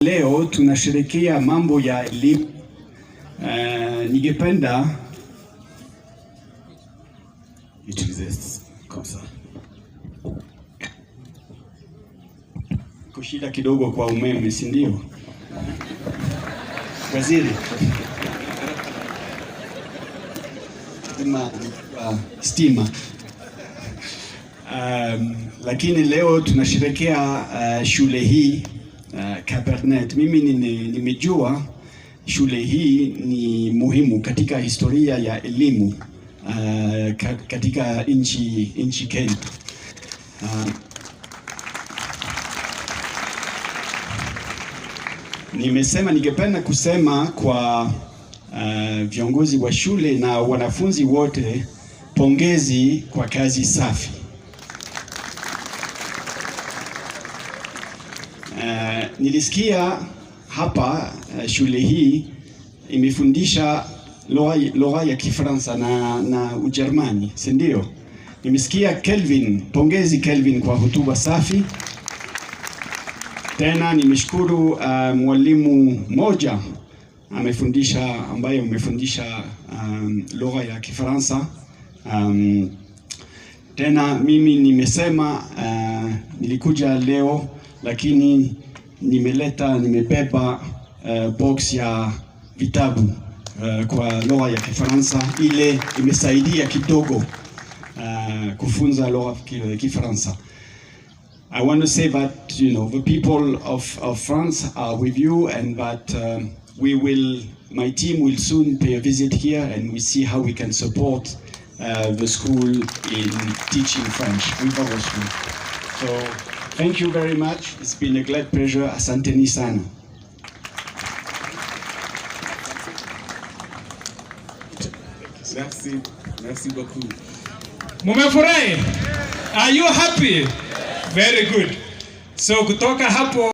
Leo tunasherehekea mambo ya elimu. Ningependa utiliser comme ça. Kushida kidogo kwa umeme, si ndio? Waziri sema stima. Lakini leo tunasherehekea shule hii Kabarnet. Mimi nimejua shule hii ni muhimu katika historia ya elimu katika nchi Kenya. Nimesema ningependa kusema kwa viongozi wa shule na wanafunzi wote, pongezi kwa kazi safi. Nilisikia hapa shule hii imefundisha lugha ya Kifaransa na Ujerumani, si ndio? Nimesikia Kelvin, pongezi Kelvin kwa hotuba safi. Tena nimeshukuru mwalimu mmoja amefundisha ambaye amefundisha lugha ya Kifaransa. Tena mimi nimesema nilikuja leo lakini nimebeba box ya vitabu kwa lugha ya Kifaransa. Ile imesaidia kidogo kufunza lugha ya Kifaransa. I want to say that the people of France are with you and that my team will soon pay a visit here and we see how we can support the school in teaching French with our school. So thank you very much. It's been a great pleasure. Asanteni sana. Merci, merci beaucoup. Mumefurahi? Are you happy? Very good. So kutoka hapo